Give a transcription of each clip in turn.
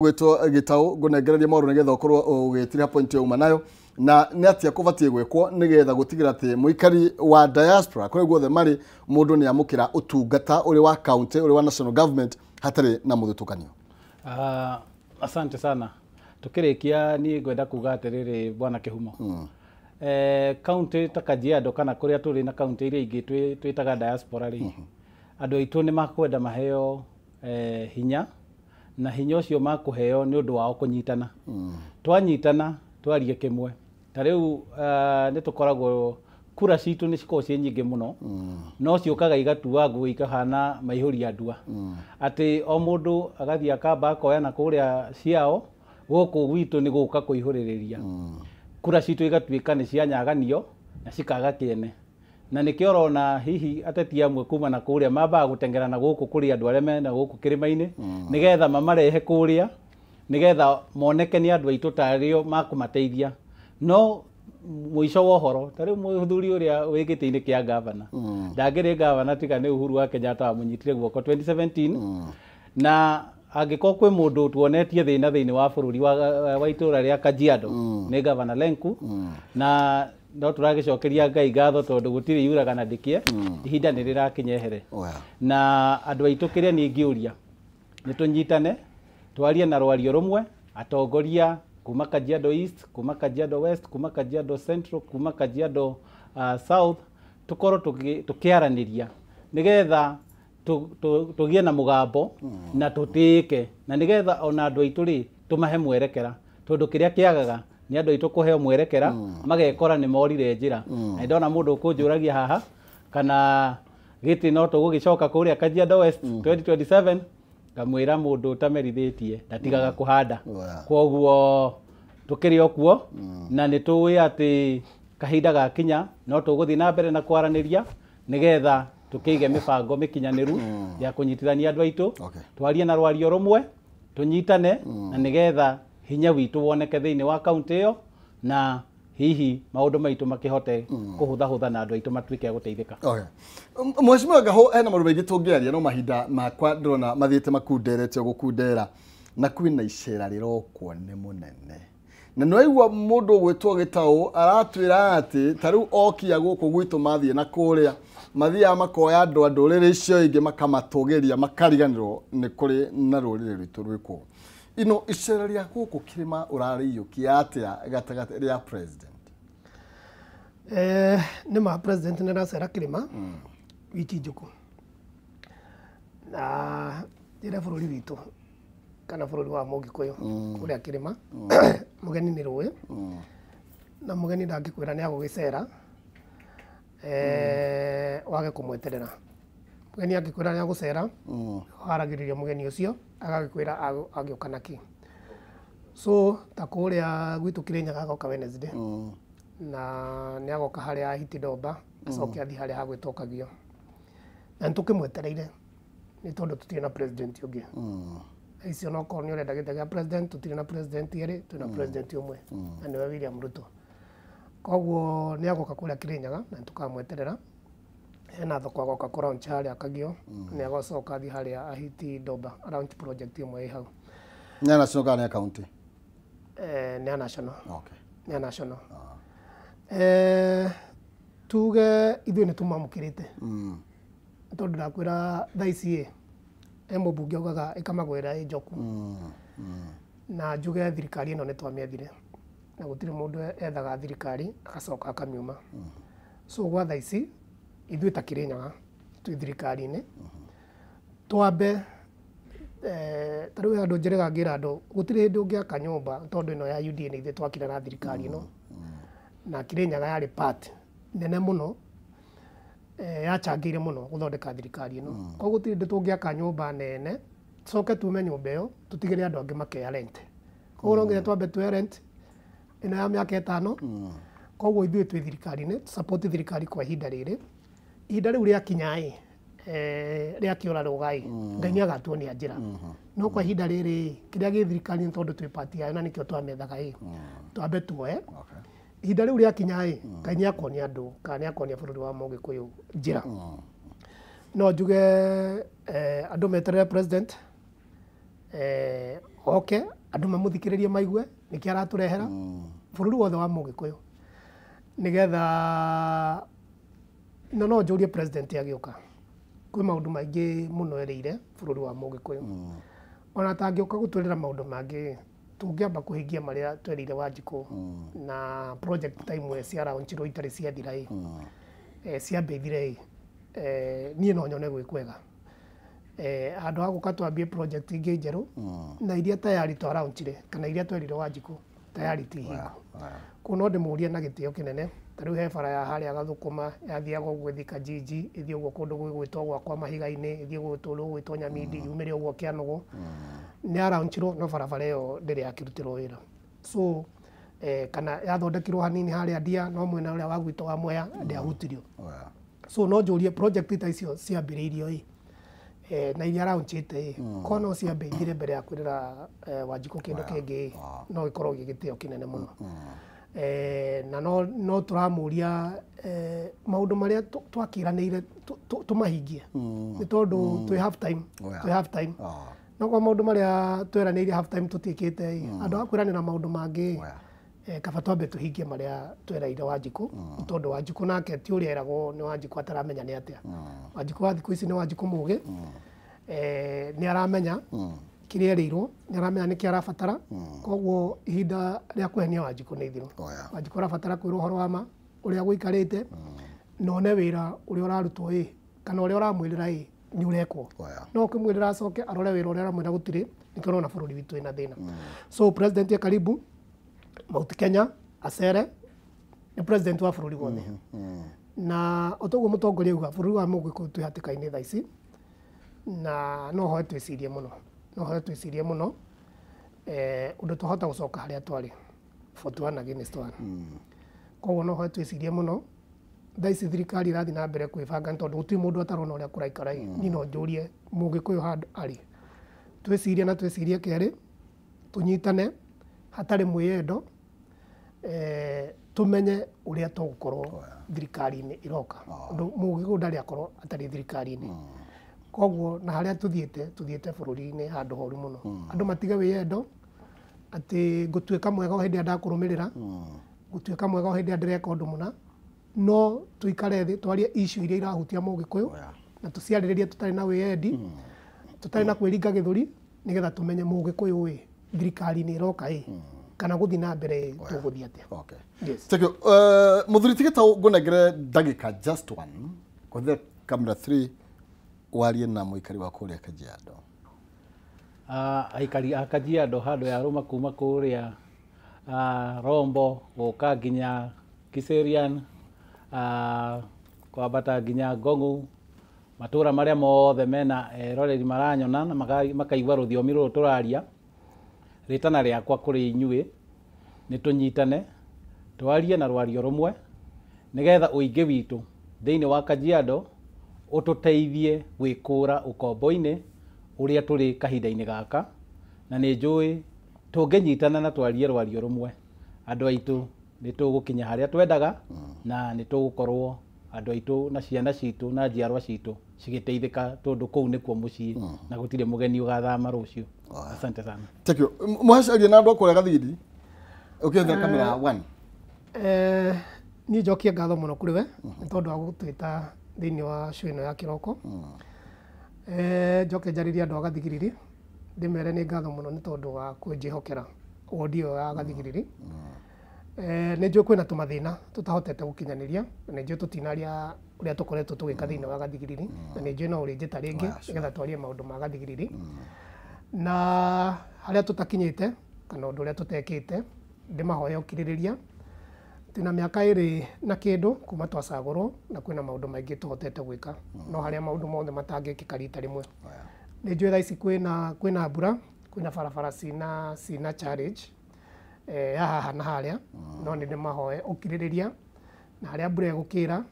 Gwĩtwo Gĩtaũ, ngũnengereria maũndũ nĩgetha ũkorwo ũgĩtira point yauma nayo, na nĩ atĩa kũbatiĩ gwĩkwo nĩgetha gũtigĩra atĩ mũikari wa diaspora kũrĩa guothe marĩ, mũndũ nĩ amũkĩra ũtungata ũrĩ wa county, ũrĩ wa national government, hatarĩ na mũthutũkanio? Asante sana. Tukĩrĩkia, niĩ ngwenda kuga atĩrĩrĩ, bwana Kĩhumo, kaunti ta Kajiado kana kũrĩa tũrĩ na kaunti iria ingĩ twĩtaga diaspora rĩ, andũ aitũ nĩ makwenda maheo hinya, na hinya ũcio makũheo nĩ ũndũ wao kũnyitana. Twanyitana twarie kĩmwe, ta rĩu nĩ tũkoragwo kura citũ nĩ cikoragwo ciĩ nyingĩ mũno, no ciũkaga igatuangwo ikahana maihũria ndua, atĩ o mũndũ agathiĩ akamba akoya na kũrĩa ciao, gũkũ gwitũ nĩ gũka kũihũrĩrĩria. Kura citũ igatuĩka nĩ cianyaganio na cikaga kĩene, na nĩkĩo ũrona hihi ateti amwe kuma na kũrĩa mambaga gũteng'era na gũkũ kũrĩ andũ arĩa mena gũkũ kĩrĩma-inĩ, nĩgetha mamarehe kũrĩa, nĩgetha moneke nĩ andũ aitũ tarĩo makũmateithia. No mũico wa ũhoro, ta rĩu mũthuri ũrĩa wĩ gĩtĩ-inĩ kĩa gavana ndangĩrĩ gavana tiga nĩ Uhuru wa Kenyatta wamũnyitire guoko 2017. Na angĩkorwo kwĩ mũndũ tuonetie thĩna thĩinĩ wa bũrũri wa itũra rĩa Kajiado, nĩ gavana Lenku. Na no tũragĩcokeria Ngai ngatho tondũ gũtirĩ yuraga na ndĩkĩe, ihinda nĩ rĩrakinya ehere. Na andũ aitũ, kĩrĩa niĩ ingĩũria nĩ tũnyitane, twarie na rwario rũmwe, atongoria kuma Kajiado East, kuma Kajiado West, kuma Kajiado Central, kuma Kajiado South, tũkorwo tũkĩaranĩria nĩgetha tũgĩe na mũgambo na tũtĩĩke, na nĩgetha ona andũ aitũ rĩ tũmahe mwerekera, tondũ kĩrĩa kĩagaga nĩ andũ aitũ kũheo mwerekera, magekora nĩ morire njĩra. Na ndona mũndũ ũkũnjũragia haha kana gĩtĩ no tũgũgĩcoka kũrĩa Kajiado West 2027, ngamwĩra mũndũ ũtamerithĩtie ndatigaga kũhanda. Kwoguo tũkĩrĩ o kuo, na nĩ tũĩ atĩ kahinda gakinya no tũgũthiĩ na mbere na kwaranĩria nĩgetha tũkĩige mĩbango mĩkinyanĩru ya kũnyitithania andũ aitũ, twarie na rwario rũmwe, tũnyitane, na nĩgetha hinya witũ woneke thĩinĩ wa kaunti ĩyo, na hihi maũndũ maitũ makĩhote kũhũthahũtha na andũ aitũ matuĩke a gũteithĩka. Okay. Mheshimiwa Gaho, hena maũndũ maingĩ tũngĩaria, no mahinda makwa ndĩrona mathiĩte makunderete o gũkundera, na kwĩna icera rĩrokwo nĩ mũnene, na nĩwaigua mũndũ ũgwĩtwo Gĩtaũ aratwĩra atĩ ta rĩu okia gũkũ gwitũ mathiĩ na kũrĩa mathiaga makoya andũ a ndũrĩrĩ icio ingĩ makamatũgĩria, makariganĩrwo nĩ kũrĩ na rũrĩrĩ rwitũ rwĩkwo ino. Icera rĩa gũkũ kĩrĩma ũrarĩiyũkia atĩa gatagatĩ rĩa president? Nĩ ma president nĩ aracera kĩrĩma wiki njũku, na njĩre bũrũri witũ kana bũrũri wa Mũgĩkũyũ, kũrĩa kĩrĩma mũgeni nĩ rũĩ, na mũgeni ndangĩkwĩra nĩ agũgĩcera wage kũmweterera. Mũgeni angĩkwĩra nĩ agũcera, haragĩrĩria mũgeni ũcio agagĩkwĩra agĩũka nakĩ. So ta kũrĩa gwitũ Kĩrĩnyaga agoka Wednesday, na nĩ agoka harĩa Hiti Ndomba, acoke athiĩ harĩa hagwĩtwo Kagio, na nĩ tũkĩmwetereire nĩ tondũ tũtirĩ na president ũngĩ. Icio no korwo nĩ ũrenda gĩtĩ gĩa president, tũtirĩ na president erĩ, twĩna president ũmwe na nĩwe William Ruto. Koguo nĩ agoka kũrĩa Kĩrĩnyaga na nĩ tũkamweterera. Hena thoko agoka kũ launch harĩa Kagio, nĩ agocoka athiĩ harĩa Ahiti Ndomba launch project ĩmwe ĩ hau. Nĩ national kana nĩ county? Nĩ a national. Nĩ a national. Tuge ithuĩ nĩ tũmamũkĩrĩte, tondũ ndakwĩra thaa ici ĩ he mũmbunge augaga ĩkamagwĩra ĩ njoku, na njuge thirikari ĩno nĩ twamĩethire, na gũtirĩ mũndũ ethaga thirikari agacoka akamiuma. So gwa thaa ici ithuĩ ta Kĩrĩnyaga twĩ thirikari-inĩ, twambe ta rĩu andũ njĩrĩga ngĩra andũ gũtirĩ hĩndĩ ũngĩaka nyũmba, tondũ ĩno ya UDA nĩ ithuĩ twakire na thirikari ĩno, na Kĩrĩnyaga yarĩ part nene mũno, yachangĩire mũno gũthondeka thirikari ĩno. Koguo gũtirĩ hĩndĩ tũngĩaka nyũmba nene tucoke tume nyũmba ĩyo tũtigĩre andũ angĩ makeya rent. Koguo no nginya twambe tuoye rent ĩno ya mĩaka 5. Koguo ithuĩ twĩ thirikari-inĩ, support thirikari kwa ihinda rĩrĩ. Ihinda rĩu rĩakinya ĩ, rĩakĩũra rũga ĩ, Ngai nĩ agatuonia njĩra. No kwa ihinda rĩrĩ, kĩrĩa gĩ thirikari-inĩ, tondũ twĩ party yayo na nĩkĩo twamethaga ĩ, twambe tuoye. Ihinda rĩu rĩakinya ĩ, Ngai nĩ akonia andũ kana nĩ akonia bũrũri wa Mũgĩkũyũ njĩra. No njuge andũ meterere president. Oke andũ mamũthikĩrĩrie maigue nĩkĩ aratũrehera bũrũri wothe wa Mũgĩkũyũ, nĩgetha na no njũrie president agĩũka kwĩ maũndũ maingĩ mũno erĩire bũrũri wa Mũgĩkũyũ. Ona tangĩũka gũtwĩrĩra maũndũ mangĩ, tũngĩamba kũhingia marĩa twerĩire Wanjikũ na project ta imwe ciaraonchirwo itarĩ ciathira ĩ, ciambe ithire ĩ, niĩ no nyone gwĩ kwega handũ ha gũka twambie project ingĩ njerũ na iria tayari twaraonchire kana iria twerire Wanjikũ tayari ti hingo. Koguo no ndĩmũrie na gĩtĩo kĩnene, ta rĩu he bara ya harĩa Gathũkũma yathiaga ũguo ĩthiĩ Kajiji, ĩthiĩ ũguo kũndũ gwĩgwĩtwo gwakwa Mahiga-inĩ, ĩthiĩ gwĩtwo Nyamindi, yumĩre ũguo Kĩanũgũ. Nĩ yaraonchirwo no barabara ĩyo ndĩrĩ yakĩrutĩrwo wĩra. So kana yathondekirwo hanini harĩa Ndia no mwena ũrĩa wa gwitũ wa Mwea ndĩahutirio. So no njũrie project ta icio ciambĩrĩirio ĩ, na iria araonchĩte ĩ, ko no ciambe ithire mbere ya kwĩrĩra Wanjikũ kĩndũ kĩngĩ ĩ, no gĩkorwo gĩ gĩtĩo kĩnene mũno. Na no tũramũria maũndũ marĩa twakĩranĩire tũmahingie, nĩ tondũ twĩ half time, twĩ half time. No kwa maũndũ marĩa tweranĩire half time tũtiĩkĩte ĩ, andũ a kwĩranĩra maũndũ mangĩ, kaba twambe tũhingie marĩa tweraire Wanjikũ, tondũ Wanjikũ nake ti ũrĩa eragwo nĩ Wanjikũ ataramenya nĩ atĩa. Wanjikũ wa thikũ ici nĩ Wanjikũ mũgĩ, nĩ aramenya kĩrĩa erĩirwo, nĩ aramenya nĩkĩ arabatara. Koguo ihinda rĩa kũhenia Wanjikũ nĩ ithiru. Wanjikũ arabatara kwĩrwo ũhoro wa ma ũrĩa gũikarĩte, na one wĩra ũrĩa ũrarutwo ĩ, kana ũrĩa ũramwĩrĩra ĩ nĩ ũrekwo. No ũkĩmwĩrĩra acoke arore wĩra ũrĩa aramwĩra gũtirĩ, nĩkĩo ũrona bũrũri witũ wĩna thĩna. So president e karibu Mount Kenya acere, nĩ president wa bũrũri wothe. Na o toguo mũtongoria auga bũrũri wa Mũgĩkũyũ twĩ hatĩka-inĩ thaa ici, na no hoe twĩcirie mũno, no hoe twĩcirie mũno, ũndũ twahota gũcoka harĩa twarĩ 41 against 1. Koguo no hoe twĩcirie mũno. Thaa ici thirikari ĩrathiĩ na mbere kwĩbanga nĩ tondũ gũtirĩ mũndũ atarona ũrĩa kũraikara ĩ. Niĩ no njũrie Mũgĩkũyũ handũ arĩ, twĩcirie na twĩcirie kerĩ, tũnyitane hatarĩ mwĩyendo, tũmenye ũrĩa tũgũkorwo thirikari-inĩ ĩroka. Ũndũ Mũgĩkũyũ ndarĩ akorwo atarĩ thirikari-inĩ. Koguo na harĩa tũthiĩte, tũthiĩte bũrũri-inĩ handũ horu mũno. Andũ matige wĩyendo atĩ ngũtuĩka mwega o hĩndĩ ĩrĩa ndakũrũmĩrĩra, ngũtuĩka mwega o hĩndĩ ĩrĩa ndĩreka ũndũ mũna. No tũikare thĩ twarie issue iria irahutia Mũgĩkũyũ, na tũciarĩrĩrie tũtarĩ na wĩyendi, tũtarĩ na kwĩringa gĩthũri, nĩgetha tũmenye Mũgĩkũyũ ĩ thirikari-inĩ ĩroka ĩ, kana gũthiĩ na mbere ĩ, tũgũthiĩ atĩa. Yes. Thank you. Mũthuri ti Gĩtaũ, ngũnengere ndagĩka just one kũhũthĩra camera 3 warie na mũikari wa kũrĩa Kajiado. Aikari a Kajiado handũ ya rũma kuma kũrĩa Rombo gũka nginya Kiserian, kwambata nginya Ngong'u, matũra marĩa mothe mena eroreri maranyona na makaigua rũthiomi rũrũ tũraria. Rĩtana rĩakwa kũrĩ inyuĩ nĩ tũnyitane, twarie na rwario rũmwe, nĩgetha ũingĩ witũ thĩinĩ wa Kajiado ũtũteithie gwĩkũra ũkombo-inĩ ũrĩa tũrĩ kahinda-inĩ gaka. Na nĩ njũĩ tũngĩnyitana na twarie rwario rũmwe, andũ aitũ nĩ tũgũkinya harĩa twendaga, na nĩ tũgũkorwo andũ aitũ na ciana citũ na njiarwa citũ cigĩteithĩka, tondũ kũu nĩkuo mũciĩ na gũtirĩ mũgeni ũgathama rũciũ. Asante sana. Thank you. Mũhacaria na andũ a kũrĩa Gathigiri ũkĩhũthĩra kamera 1. Niĩ njokie ngatho mũno kũrĩ we nĩ tondũ wa gũtwĩta thĩinĩ wa show ĩno ya kĩroko. Njoke njarĩrie andũ a Gathigiriri, ndĩmere nĩ ngatho mũno nĩ tondũ wa kũnjĩhokera wodi ĩyo ya Gathigiriri. Nĩ njũĩ kwĩna tũmathĩna tũtahotete gũkinyanĩria, na nĩ njũĩ tũtinaria ũrĩa tũkoretwo tũgĩka thĩinĩ wa Gathigiriri, na nĩ njũĩ no ũrĩnjĩta rĩngĩ nĩgetha twarie maũndũ ma Gathigiriri. Na harĩa tũtakinyĩte kana ũndũ ũrĩa tũtekĩte, ndĩmahoe ũkirĩrĩria. Twĩna mĩaka ĩrĩ na kĩndũ kuma twacagũrwo, na kwĩna maũndũ maingĩ tũhotete gwĩka, no harĩa maũndũ mothe matangĩkĩka rita rĩmwe. Nĩ njũĩ thaa ici kwĩna mbura, kwĩna barabara cina challenge, ya haha na harĩa, no nĩ ndĩmahoe ũkirĩrĩria, na harĩa mbura ĩgũkĩra,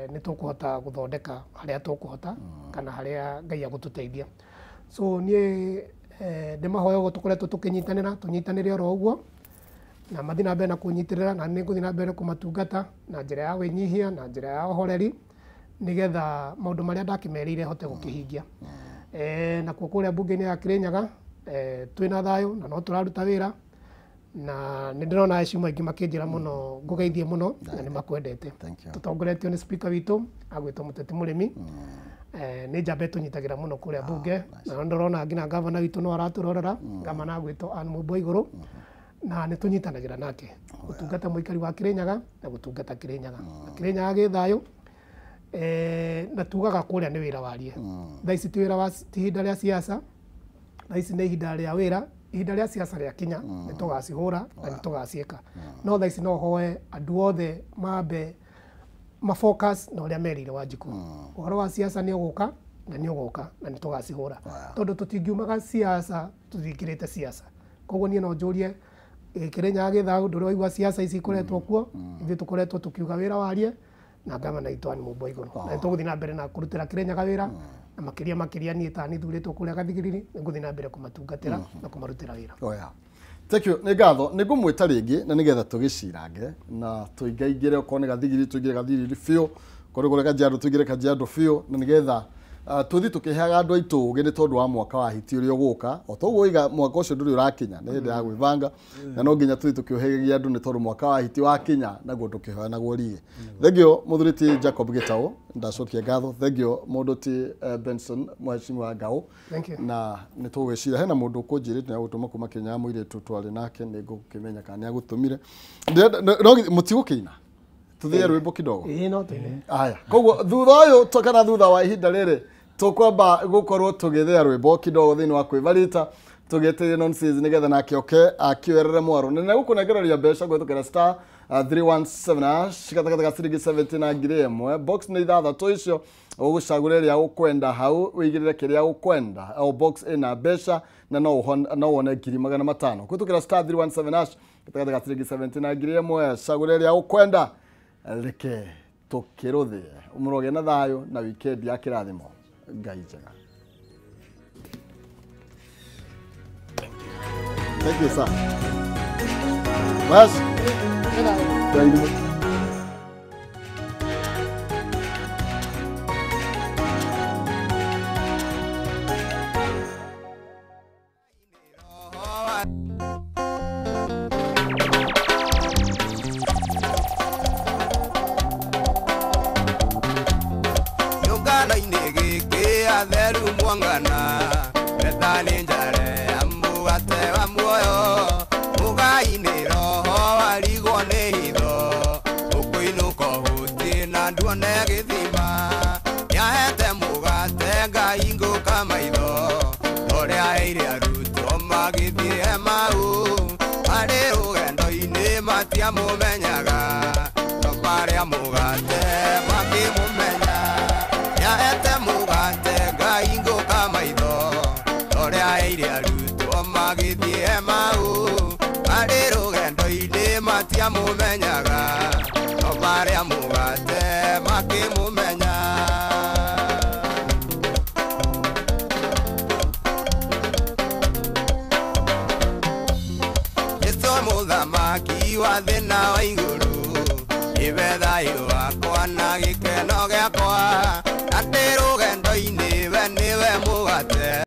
nĩ tũkũhota gũthondeka harĩa tũkũhota, kana harĩa Ngai agũtũteithia. So niĩ ndĩmahoe ũguo tũkoretwo tũkĩnyitanĩra, tũnyitanĩre oro ũguo, na mathiĩ na mbere na kũnyitĩrĩra, na nĩ ngũthiĩ na mbere kũmatungata na njĩra ya wĩnyihia, na njĩra ya ũhoreri, nĩgetha maũndũ marĩa ndakĩmerĩire hote gũkĩhingia. Nakuo kũrĩa mbunge-inĩ ya Kirinyaga, Twĩna thayũ na no tũraruta wĩra na nĩ ndĩrona acio maingĩ makĩnjĩra mũno ngũgeithie mũno na nĩ makwendete. Thank you. Tũtongoretio nĩ speaker witũ agwĩtwo Mũteti Mũrĩmi. Nĩ njamba ĩtũnyitagĩra mũno kũrĩa bunge na nĩ ndĩrona nginya gavana witũ no aratũrorera, gavana agwĩtwo Ann Mũmbua Igũrũ, na nĩ tũnyitanagĩra nake gũtungata mũikari wa Kĩrĩnyaga na gũtungata Kĩrĩnyaga na Kĩrĩnyaga gĩ thayũ. Na tugaga kũrĩa nĩ wĩra warie. Thaa ici ti wĩra wa ti ihinda rĩa siasa, thaa ici nĩ ihinda rĩa wĩra. Ihinda rĩa siasa rĩakinya nĩ tũgacihũra na nĩ tũgaciĩka, no thaa ici no hoe andũ othe mambe mafocus na ũrĩa merĩire Wanjikũ. Ũhoro wa siasa nĩ ũgũka na nĩ ũgoka na nĩ tũgacihũra, tondũ tũtingiumaga siasa tũthingĩrĩte siasa. Koguo niĩ no njũrie Kĩrĩnyaga gĩ thayũ, ndũrĩ waigua siasa ici ikoretwo kuo. Ithuĩ tũkoretwo tũkiuga wĩra warie na gavana witũ Ann Mũmbua Igũrũ, na nĩ tũgũthiĩ na mbere na kũrutĩra Kĩrĩnyaga wĩra, na makĩria makĩria niĩ ta nĩ thurĩtwo kũrĩa Gathigiriri, nĩ ngũthiĩ na mbere kũmatungatĩra na kũmarutĩra wĩra. Oya. Thank you. Nĩ ngatho. Nĩ ngũmwĩta rĩngĩ na nĩgetha tũgĩcirange na tũingaingĩre, okorwo nĩ Gathigiri tũingĩre Gathigiriri biũ, okorwo nĩ kũrĩa Kajiado tũingĩre Kajiado biũ, na nĩgetha tũthiĩ tũkĩheaga andũ aitũ ũgĩ nĩ tondũ wa mwaka wa hiti ũrĩa ũgũka. O toguo oiga, mwaka ũcio ndũrĩ ũrakinya, nĩ hĩndĩ ya gwĩbanga na no nginya tũthiĩ tũkĩũhĩgagia andũ nĩ tondũ mwaka wa hiti wakinya naguo ndũkĩheanagwo rige. Thengiũ mũthuri ti Jacob Gĩtaũ, ndacokia ngatho. Thengiũ mũndũ ti Benson mheshimiwa Ngao. Thank you. Na nĩ tũgwĩciria hena mũndũ ũkũnjĩrĩte nĩ agũtũma kuma Kenya, mũirĩtu twarĩ nake, nĩ ngũkĩmenya kana nĩ agũtũmire. No mũtigũkĩina tũthĩe rwĩmbo kidogo? Ĩĩ, no tũine. Aya, koguo thutha ũyũ kana thutha wa ihinda rĩrĩ tũkwamba gũkorwo tũgĩthĩa rwĩmbo kidogo thĩinĩ wa kwĩbarita tũgĩetereire nonsense nĩgetha nake oke akĩoerere mwaro na nĩgũkũnengereria mbeca kũhĩtũkĩra star 317 hash gatagatĩ ga ciringi 70 na 1000. Box nĩ ithathatũ icio, ũgũcagũra ĩrĩa ũkwenda hau ũigĩrĩre kĩrĩa ũkwenda. O box ĩna mbeca na no wone 500,000 kũhĩtũkĩra star 317 hash gatagatĩ ga ciringi 70 na 1000. Cagũra ĩrĩa ũkwenda, reke tũkĩrũthĩe ũmũroge na thayũ na weekend ya kĩrathimo. Ngai njega. Thank you, sir. Bas. Thank you. Kĩũngano-inĩ gĩkĩ atheru mwangana methani njare amũgate wa muoyo mũgai-inĩ roho warigwo nĩ hitho ũkũinũka ũhũtiĩ na nduone gĩthima nĩahete mũgate Ngai ngũka maitho ũrĩa aheire arutwo magĩthiĩ Emau marĩ rũgendo-inĩ matiamũmenyaga no marĩa mũgate makĩmũmenya nĩahete mũgate Ngai ngũka maitho ũrĩa aheire arutwo magĩthiĩ Emau marĩ rũgendo-inĩ matiamũmenyaga no marĩa mũgate makĩmũmenya. Jesũ mũthamaki wa thĩ na wa igũrũ nĩwe thayũ wakwa na gĩkeno gĩakwa na ndĩ rũgendo-inĩ we nĩwe mũgate.